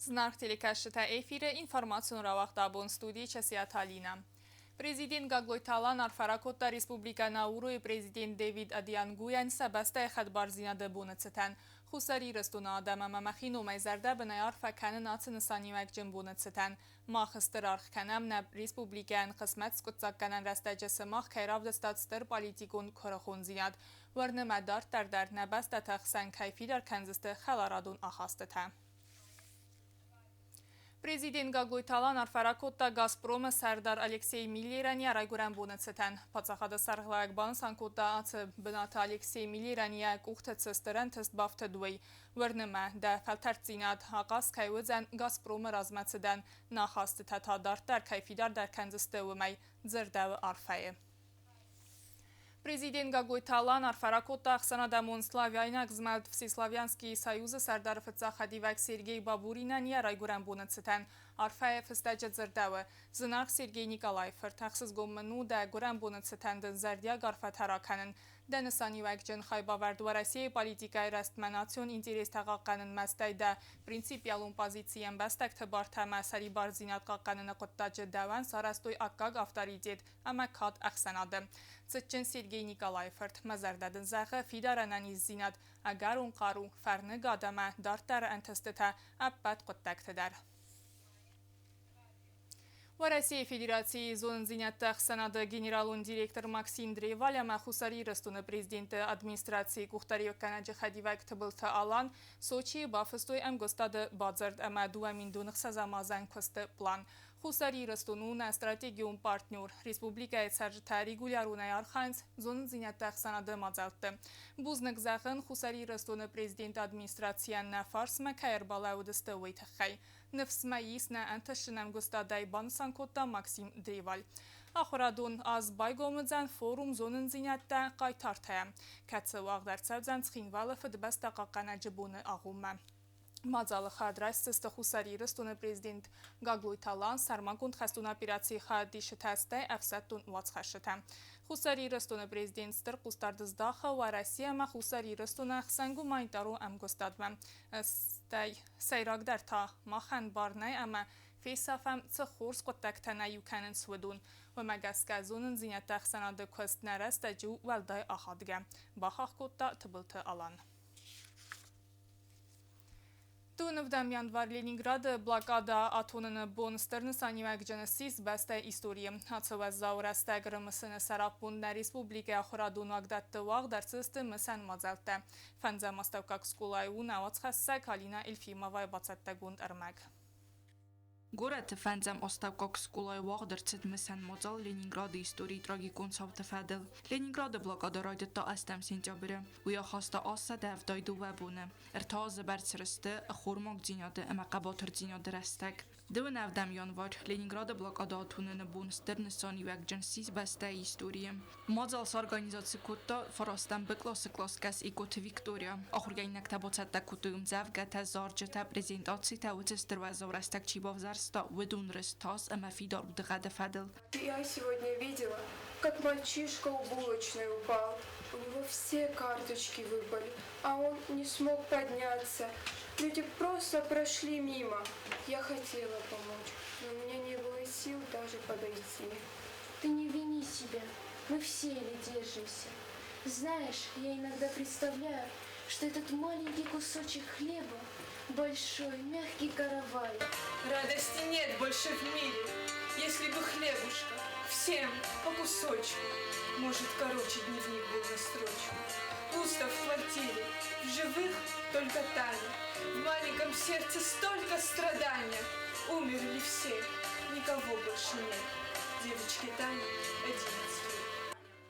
Зынаргъ телекӕсджытӕ, эфиры информацион рауагъд абон студийы Часиаты Алинӕ. Президент Гаглойты Алан арфӕ ракодта Республикӕ Науруйы президент Дэвид Адиангуйӕн сӕ бӕстӕйы хӕдбардзинады боны цытӕн. Хуссар Ирыстоны адӕм ӕмӕ мӕхи номӕй зӕрдӕбынӕй арфӕ кӕнын ацы нысаниуӕгджын боны цытӕн. Мах стыр аргъ кӕнӕм нӕ республикӕйӕн хъысмӕт скъуыддзаггӕнӕн рӕстӕджы сымах кӕй равдыстат стыр политикон куырыхондзинад. Уырны мӕ, дарддӕр дӕр нӕ бӕстӕты хсӕн кӕй фидар кӕндзысты хӕларадон ахастытӕ. Президент Гаглойты Алан арфӕ ракодта «Газпром»-ы сӕрдар Алексей Миллерӕн йӕ райгуырӕн боны цытӕн. Паддзахады сӕргълӕууӕг банысан кодта, ацы бынаты Алексей Миллерӕн йӕ къухты цы стыр ӕнтыст бафтыд, уый. Уырны мӕ, дӕ фӕлтӕрддзинад ахъаз кӕй уыдзӕн «Газпром»-ы размӕцыдӕн, нӕ ахастытӕ та дарддӕр кӕй фидардӕр кӕндзысты, уымӕй, дзырдӕуы арфӕйы. Президент Гаглойты Алан арфӕ ракодта ӕхсӕнадӕмон славяйнаг змӕлд Всеславянский союзы сӕрдары фыццаг хӕдивӕг Сергей Бабуринӕн йӕ райгуырӕн боны цытӕн. Арфӕйы фыстӕджы дзырдӕуы: Зынаргъ Сергей Николайы фырт, ӕхсызгон мын у дӕ гуырӕн боны цытӕн дын зӕрдиаг арфӕтӕ ракӕнын. Дӕ нысаниуӕгджын хайбавӕрд Уӕрӕсейы политикӕйы рӕстмӕ национ интерестӕ хъахъхъӕнынмӕ, стӕй дӕ принципиалон позици ӕмбӕстӕгты бартӕ ӕмӕ сӕрибардзинад хъахъхъӕныны хъуыддаджы дӕуӕн сарӕзтой аккаг авторитет ӕмӕ кад ӕхсӕнады. Цытджын Сергей Николайы фырт, мӕ зӕрдӕ дын зӕгъы фидар ӕнӕниздзинад, ӕгӕрон хъару, фӕрныгад ӕмӕ дарддӕры ӕнтыстытӕ ӕппӕт хъуыддӕгты дӕр. Уӕрӕсейы Федерацийы зонындзинӕдты ӕхсӕнады генералон директор Максим Древаль ӕмӕ Хуссар Ирыстоны президенты администрацийы къухдариуӕггӕнӕджы хӕдивӕг Тыбылты Алан Сочийы бафыстой ӕмгуыстады бадзырд ӕмӕ 2600 азӕн куысты план. Хуссар Ирыстон у нӕ стратегион партнер. Республикӕйы цӕрджытӕ регуляронӕй архайынц зонындзинӕдты ӕхсӕнады мадзӕлтты. Бузныг зӕгъын Хуссар Ирыстоны президенты администрацийӕн нӕ фарсмӕ кӕй ӕрбалӕууыдысты, уый тыххӕй. Ныфс мӕ ис нӕ ӕнтыстджын ӕмгуыстадӕй, банысан кодта Максим Древаль. Ахуырадон аз байгом уыдзӕн форум Зонындзинӕдтӕ хъайтартӕ, кӕцы уагъд ӕрцӕудзӕн Цхинвалы Фыдыбӕстӕ хъахъхъӕнӕджы боны агъоммӕ. Мадзалы хӕдрайсдзысты Хуссар Ирыстоны президент Гаглойты Алан, сӕрмагонд хӕстон операцийы хайадисджытӕ, стӕй ӕфсӕддон уацхӕсджытӕ. Хуссар Ирыстоны президент стыр хъусдард здахы Уӕрӕсе ӕмӕ Хуссар Ирыстоны ӕхсӕн гуманитарон ӕмгуыстадмӕ. Стӕй, сӕйрагдӕр та, махӕн бар нӕй ӕмӕ фесафӕм, цы хорз хъуыддӕгтӕ нӕ иу кӕнынц, уыдон. Уымӕ гӕсгӕ зонындзинӕдты ӕхсӕнады куыст нӕ рӕстӕджы у уӕлдай ахадгӕ, бахахх кодта Тыбылты Алан. Дыууынӕвдӕм январь Ленинграды блокадӕ атоныны бон стыр нысаниуӕгджын ссис бӕстӕйы историйы. Ацы уӕззау рӕстӕг ӕрымысыны сӕраппонд нӕ республикӕйы ахуырадон уагдӕтты уагъд ӕрцыдысты мысӕн мадзӕлттӕ. Фӕндзӕм астӕуккаг скъолайы у нӕ уацхӕссӕг Алина Эльфимовайы бацӕттӕгонд ӕрмӕг. Горӕты фӕндзӕм астӕуккаг скъолайы уагъд ӕрцыд мысӕн мадзал Ленинграды историйы трагикон цауты фӕдыл. Ленинграды блокадӕ райдыдта ӕстӕм сентябры. Уый ахаста 172 боны. Ӕртӕ азы бӕрц рысты ӕххормагдзинады ӕмӕ хъӕбатырдзинады рӕстӕг. Дыууын ӕвдӕм январь Ленинграды блокадӕ атоныны бон стыр нысаниуӕгджын ссис бӕстӕйы историйы. Мадзал сорганизаци кодта фарастӕм Б къласы классгӕс Икъоты Виктория. Ахуыргӕнинӕгтӕ бацӕттӕ кодтой ӕмдзӕвгӕтӕ, зарджытӕ, презентацитӕ, уыцы стыр уӕззау рӕстӕг чи бавзӕрста, уыдон рыст, тас ӕмӕ фидар удыгъӕды фӕдыл. Я сегодня видела, как мальчишка у булочной упал. У него все карточки выпали, а он не смог подняться. Люди просто прошли мимо. Я хотела помочь, но у меня не было сил даже подойти. Ты не вини себя, мы все еле держимся. Знаешь, я иногда представляю, что этот маленький кусочек хлеба – большой, мягкий каравай. Радости нет больше в мире, если бы хлебушка всем по кусочку. Может, короче дневник был на строчку. Пусто в квартире, в живых только Таня. В маленьком сердце столько страдания. Умерли все, никого больше нет. Девочке Тане 11 лет.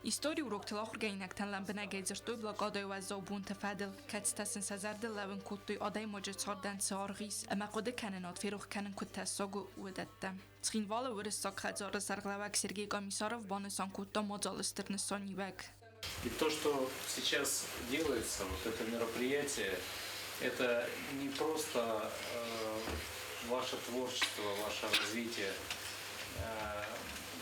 Историйы уроктыл ахуыргӕнинӕгтӕн лӕмбынӕгӕй дзырдтой блокадӕйы уӕззау бонты фӕдыл, кӕцытӕ сын сӕ зӕрдыл лӕууын кодтой адӕймаджы цардӕн цы аргъ ис ӕмӕ хъуыды кӕнынад ферох кӕнын куыд тӕссаг у, уыдӕттӕ. Цхинвалы уырыссаг хӕдзары сӕргълӕууӕг Сергей Комиссаров банысан кодта мадзалы стыр нысаниуӕг. И то, что сейчас делается, вот это мероприятие, это не просто ваше творчество, ваше развитие.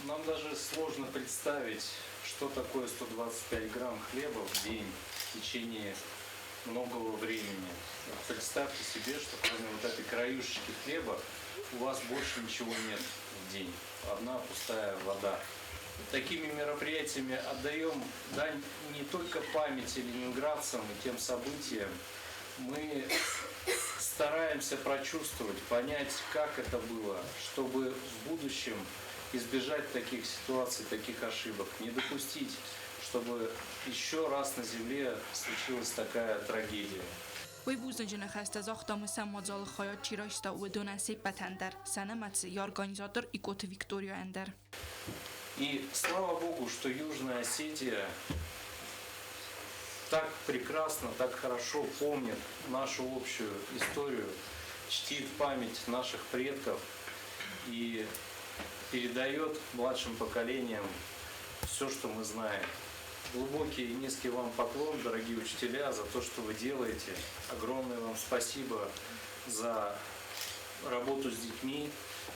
Нам даже сложно представить, что такое 125 грамм хлеба в день в течение многого времени. Представьте себе, что кроме вот этой краюшечки хлеба у вас больше ничего нет в день. Одна пустая вода. Такими мероприятиями отдаем дань не только памяти ленинградцам и тем событиям. Мы стараемся прочувствовать, понять, как это было, чтобы в будущем избежать таких ситуаций, таких ошибок, не допустить, чтобы еще раз на земле случилась такая трагедия. Уый бузныджы ныхӕстӕ загъта мысӕн мадзалы хайад чи райста, уыдонӕн се ппӕтӕн дӕр, сӕ нымӕцы йӕ организатор Икъоты Викторияйӕн дӕр. И слава богу, что Южная Осетия так прекрасно, так хорошо помнит нашу общую историю, чтит память наших предков и передает младшим поколениям все, что мы знаем. Глубокий и низкий вам поклон, дорогие учителя, за то, что вы делаете. Огромное вам спасибо за работу с детьми,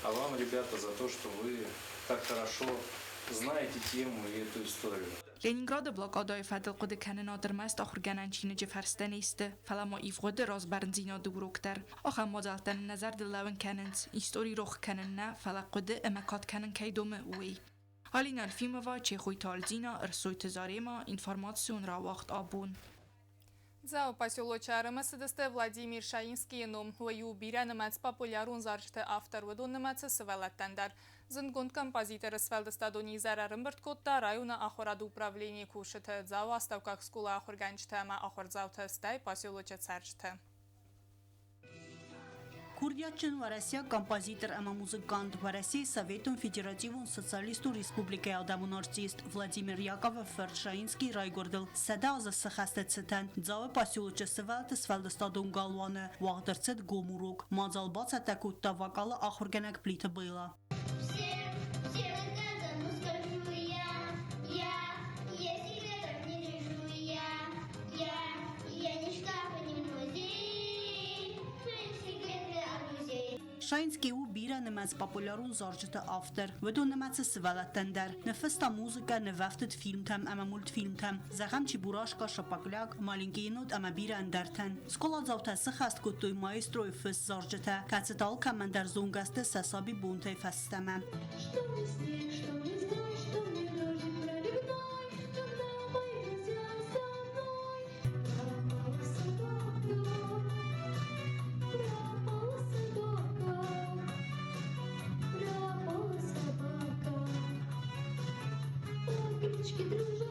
а вам, ребята, за то, что вы так хорошо знаете тему и эту историю. Ленинграды блокадӕйы фӕдыл хъуыдыкӕнынад ӕрмӕст ахуыргӕнӕн чиныджы фӕрстӕ не сты, фӕлӕ ма ивгъуыды раз бӕрндзинады урок дӕр. Ахӕм мадзӕлттӕ нын нӕ зӕрдыл лӕууын кӕнынц, истори рох кӕнын нӕ, фӕлӕ хъуыды ӕмӕ кад кӕнын кӕй домы, уый. Алина Алфимова, Чехойты Альдина, Ӕрсойты Заремӕ, информацион рауагъд Абон. Дзауы поселочы ӕрымысыдысты Владимир Шаинскийы ном. Уый у бирӕнымӕц популярон зарджыты автор, уыдон нымӕцы сывӕллӕттӕн дӕр. Зындгонд композиторы сфӕлдыстадон изӕр ӕрӕмбырд кодта районы ахуырады управленийы кусджыты, Дзауы астӕуккаг скъолайы ахуыргӕнджытӕ ӕмӕ ахуырдзаутӕ, стӕй поселочы цӕрджыты. Курдиатджын уӕрӕсейаг композитор ӕмӕ музыкант, Уӕрӕсейы Советон Федеративон Социалистон Республикӕйы адӕмон артист Владимир Яковы фырт Шаинский райгуырдыл 100 азы сыхӕсты цытӕн Дзауы поселочы сывӕллӕтты сфӕлдыстадон галуаны уагъд ӕрцыд гом урок. Мадзал бацӕттӕ кодта вокалы ахуыргӕнӕг Плиты Бэлла. Всем, всем каждому скажу я, я, я секретов не держу я, я, я не шкаф и не музей, храню секреты от друзей. Шаинский у бирӕнымӕц популярон зарджыты автор. Уыдон нымӕцы сывӕллӕттӕн дӕр. Ныффыста музыкӕ нывӕфтыд фильмтӕм ӕмӕ мультфильмтӕм. Зӕгъӕм, Чебурашка, Шапокляк, Маленький енот ӕмӕ бирӕ ӕндӕртӕн. Скъоладзаутӕ сыххӕст кодтой маэстройы фыст зарджытӕ, кӕцытӕ алкӕмӕн дӕр зонгӕ сты сӕ сабибонтӕй фӕстӕмӕ. Что мне снег, что мне зной, что мне дождик проливной, когда мои друзья со мной. Пропала собака, пропала собака, пропала собака. По кличке Дружок.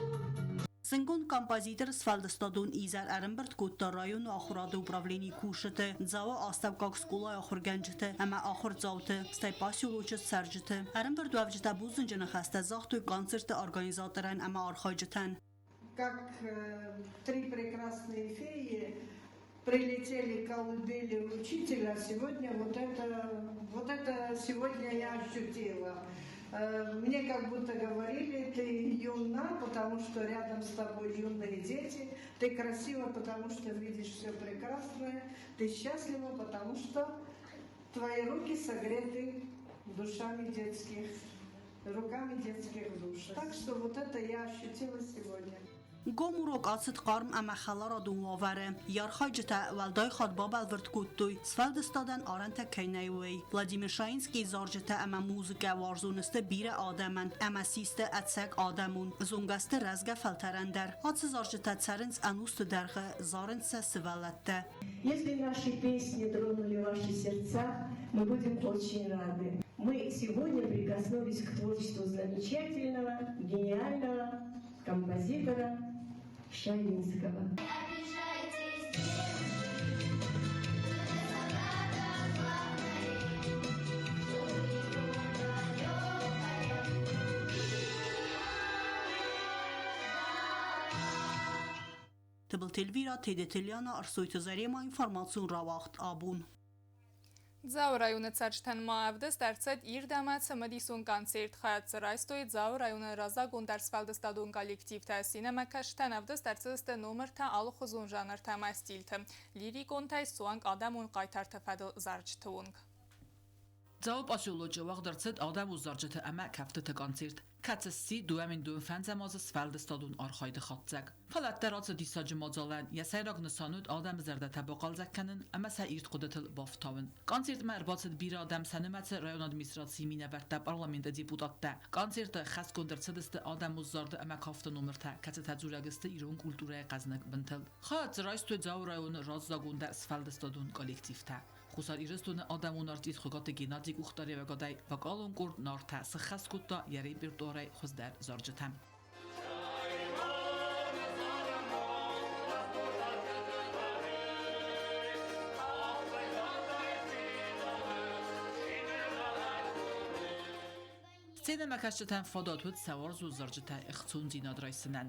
Зындгонд композиторы сфӕлдыстадон изӕр ӕрӕмбырд кодта районы ахуырады управленийы кусджыты, Дзауы астӕуккаг скъолайы ахуыргӕнджыты ӕмӕ ахуырдзауты, стӕй поселочы цӕрджыты. Ӕрӕмбырдуӕвджытӕ бузныджы ныхӕстӕ загътой концерты организаторӕн ӕмӕ архайджытӕн. Как три прекрасные феи прилетели к колыбели учителя, сегодня вот это сегодня я ощутила. Мне как будто говорили: ты юна, потому что рядом с тобой юные дети, ты красива, потому что видишь все прекрасное, ты счастлива, потому что твои руки согреты душами детских, руками детских душ. Так что вот это я ощутила сегодня. Гом урок ацыд хъарм ӕмӕ хӕларадон уавӕры. Йӕ архайджытӕ уӕлдай хатт бабӕлвырд кодтой, сфӕлдыстадӕн арӕнтӕ кӕй нӕй, уый. Владимир Шаинскийы зарджытӕ ӕмӕ музыкӕ уарзон сты бирӕ адӕмӕн ӕмӕ систы ӕцӕг адӕмон. Зонгӕ сты рӕзгӕ фӕлтӕрӕн дӕр. Ацы зарджытӕ цӕрынц ӕнусты дӕргъы, зарынц сӕ сывӕллӕттӕ. Если наши песни тронули ваши сердца, мы будем очень рады. Мы сегодня прикоснулись к творчеству замечательного, гениального композитора Шаинского. Обижайтесь, девушки, только собака главное, чтобы его далекая глубина ждала. Тыбылты Эльвира, Тедеты Лиана, Ӕрсойты Заремӕ, информацион рауагъд Абон. Дзауы районы цӕрджытӕн ма ӕвдыст ӕрцыд ирд ӕмӕ цымыдисон концерт. Хайад дзы райстой Дзауы районы раззагондӕр сфӕлдыстадон коллективтӕ. Сценӕмӕкӕсджытӕн ӕвдыст ӕрцыдысты номыртӕ алыхуызон жанртӕ ӕмӕ стильты. Лириконтӕй суанг адӕмон хъайтарты фӕдыл зарджыты онг. Дзауы поселочы уагъд ӕрцыд адӕмон зарджыты ӕмӕ кӕфтыты концерт, кӕцы сси 2025 азы сфӕлдыстадон архайды хатдзӕг. Фӕлӕ дӕр ацы диссаджы мадзалӕн йӕ сӕйраг нысан уыд адӕмы зӕрдӕтӕ бахъӕлдзӕг кӕнын ӕмӕ сӕ ирд хъуыдытыл бафтауын. Концертмӕ ӕрбацыд бирӕ адӕм, сӕ нымӕцы районы администрацийы минӕвӕрттӕ, парламенты депутаттӕ. Концерты хӕсгонд ӕрцыдысты адӕмон зарды ӕмӕ кафты номыртӕ, кӕцытӕ дзурӕг сты ирон культурӕйы хъӕзныг бынтыл. Хайад дзы райстой Дзауы районы раззагондӕр сфӕлдыстадон коллективтӕ. Хуссар Ирыстоны адӕмон артист Хуыгаты Геннадий къухдариуӕгадӕй вокалон къорд Нартӕ сыххӕст кодта йӕ репертуарӕй хуыздӕр зарджытӕ. Сценӕмӕкӕсджытӕн фадат уыд сӕ уарзон зарджытӕ ӕхцондзинад райсынӕн.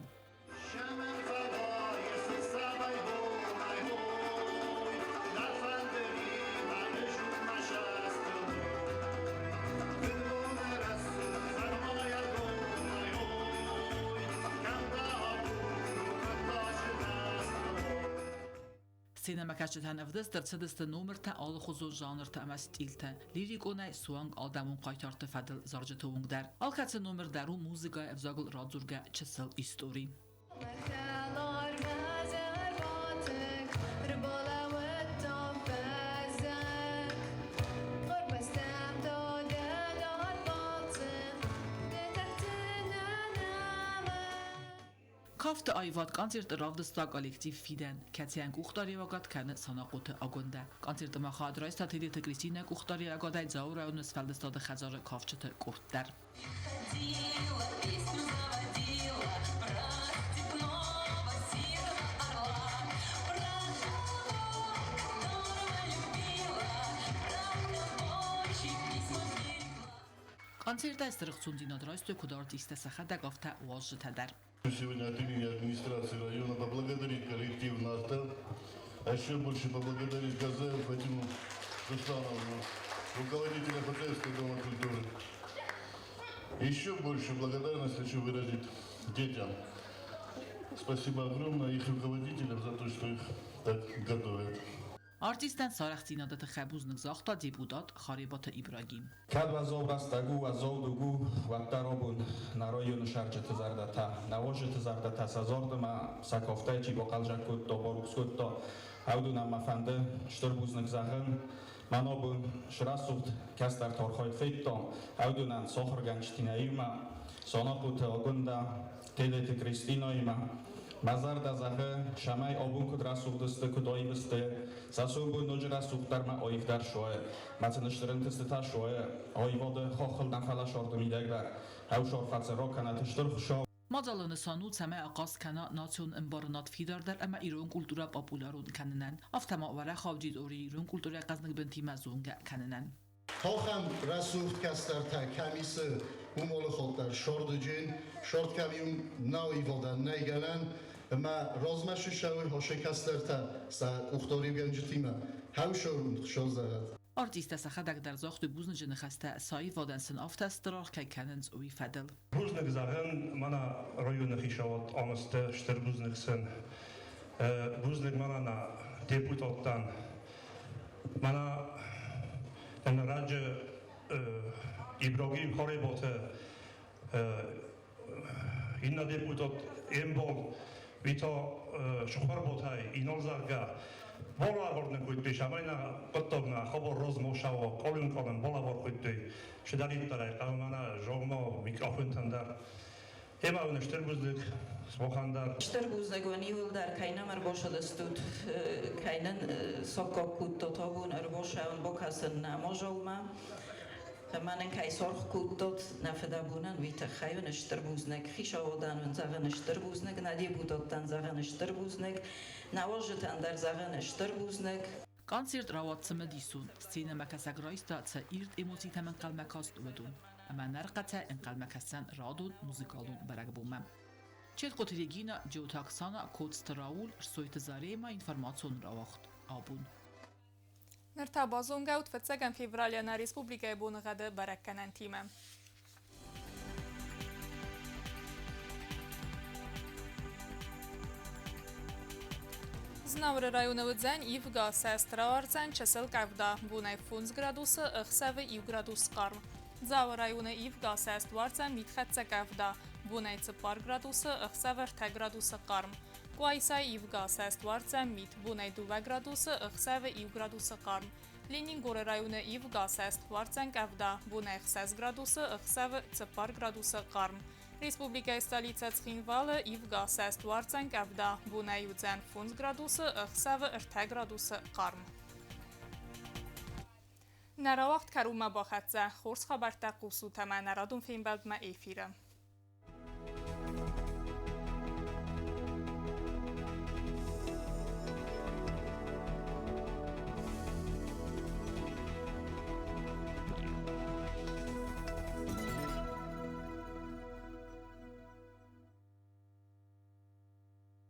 Сценӕмӕкӕсджытӕн ӕвдыст ӕрцыдысты номыртӕ алыхуызон жанртӕ ӕмӕ стилтӕ, лириконӕй суанг адӕмон хъайтарты фӕдыл зарджыты онг дӕр. Алкӕцы номыр дӕр у музыкӕйы ӕвзагыл радзургӕ чысыл истори. Кафты аивад концерты равдыста коллектив Фидӕн, кӕцыйӕн къухдариуӕгад кӕны Санахъоты Агуындӕ. Концерты ма хайад райста Тедеты Кристинӕ къухдариуӕгадӕй Дзауы районы сфӕлдыстады хӕдзары кафджыты къорд дӕр. Концертӕй стыр ӕхцондзинад райстой куыд артисттӕ сӕхӕдӕг, афтӕ уазджытӕ дӕр. Сегодня от имени администрации района поблагодарить коллектив «Нарта», а еще больше поблагодарить Газаеву Фатиму Руслановну, руководителя Фатаевского дома культуры. Еще больше благодарность хочу выразить детям. Спасибо огромное их руководителям за то, что их так готовят. Артисттӕн сӕ арӕхстдзинады тыххӕй бузныг загъта депутат Харебаты Ибрагим. Кӕд уӕззау рӕстӕг у, уӕззау дуг у, уӕддӕр абон нӕ районы цӕрджыты зӕрдӕтӕ, нӕ уазджыты зӕрдӕтӕ сӕ зӕрдӕмӕ сӕ кафтӕй чи бахъӕлдзӕг кодта, барухс кодта, уыдонӕн мӕ фӕнды стыр бузныг зӕгъын. Мӕн абон срӕсугъд кӕстӕрты архайд федтон, уыдонӕн сӕ ахуыргӕнджытимӕ иумӕ, Санахъоты Агуындӕ, Тедеты Кристинӕимӕ. Мӕ зӕрдӕ зӕгъы, цӕмӕй абон куыд рӕсугъд сты, куыд аив сты, сӕ сомбон ноджы рӕсугъддӕр мӕ аивдӕр суы. Мӕ сын стыр ӕнтыстытӕ суы, аивады хаххыл нӕ фӕлӕ сӕрды мидӕг дӕр. Ӕвзӕр фӕцӕра кӕнӕт стыр Хуыцау. Мадзалы нысан у, цӕмӕй ахъаз кӕна национ ӕмбарынад фидардӕр ӕмӕ ирон культурӕ популярон кӕнынӕн, афтӕ ма уӕрӕх аудиторийы ирон культурӕйы хъӕзныг бынтимӕ зонгӕ кӕнынӕн. Хохӕн рӕсугъд кӕстӕртӕ кӕми сы, уым олыхотдӕр сордыджын, сорд кӕми уым нал ивылдӕн нӕй гӕнӕн, ӕмӕ размӕ сыссӕуой хосы кӕстӕртӕ сӕ къухдариугӕнджытимӕ. Хӕусорун хсор зӕгъӕд. Артисттӕ сӕхӕдӕг дӕр загътой бузныджы ныхӕстӕ, сӕ аивадӕн сын афтӕ стыр аргъ кӕй кӕнынц, уый фӕдыл. Бузныг зӕгъын мӕнӕ районы хицауад амысты стыр бузныг сын. Бузныг мӕнӕ нӕ депутаттӕн. Мӕнӕ ӕнӕраджы Ибрагим Хареботы иннӕ депутат Эмбол Вито Шухарботӕй инал зӕгъгӕ, балӕвар кодтой, цӕмӕй нӕ хъуыддаг нӕ хабар размӕ сӕуа, къалын-къалын балӕвар кодтой, чидӕриддӕрӕй хъӕуы мӕнӕ зӕгъ-ма микрофонтӕн дӕр. Ӕмӕ уын стыр бузныг сымахӕн дӕр. Стыр бузныг уын иууылдӕр, кӕй нӕм ӕрбацыдыстут, кӕй нын саккаг кодтат абон ӕрбацӕуын, бакӕсын нӕ мадзалмӕ. Ӕмӕ нын кӕй саргъ кодтат нӕ фыдӕбонӕн, уый тыххӕй уын стыр бузныг. Хицауадӕн уын зӕгъын стыр бузныг, нӕ депутаттӕн зӕгъын стыр бузныг, нӕ уазджытӕн дӕр зӕгъын стыр бузныг. Концерт рауад цымыдисон, сценӕмӕкӕсӕг райста сӕ ирд эмоцитӕм ӕнхъӕлмӕ каст уыдон. Ӕмӕ нӕрхъӕцӕй ӕнхъӕлмӕ кӕсдзӕн радон музыкалон бӕрӕгбонмӕ. Четкъоты Регина, Джиоты Оксана, Коцты Рауль, Рсойты Заремӕ информацион рауагъд абон. Ныр та базонгӕ ут фыццӕгӕм февралы нӕ республикӕйы боныгъӕды бӕрӕггӕнӕнтимӕ. Знауыры районы уыдзӕн ивгӕ, сӕст рауардзӕн чысыл къӕвда, бонӕй 5 градусы, ӕхсӕвы 1 градус хъарм. Дзауы районы ивгӕ, сӕст уардзӕн митхӕццӕ къӕвда, бонӕй 4 градусы, ӕхсӕвы 3 градусы хъарм. Къуайсайы ивгӕ, сӕст уардзӕн мит, бонӕй 2 градусы, ӕхсӕвы 1 градусы хъарм. Ленингоры районы ивгӕ, сӕст уардзӕн къӕвда, бонӕй 6 градусы, ӕхсӕвы 4 градусы хъарм. Республикӕйы столицӕ Цхинвалы ивгӕ, сӕст уардзӕн къӕвда, бонӕй уыдзӕн 5 градусы, ӕхсӕвы 3 градусы хъарм. Нӕ рауагъд кӕронмӕ бахӕццӕ. Хорз хабӕрттӕ хъусут ӕмӕ нӕ радон фембӕлдмӕ эфиры.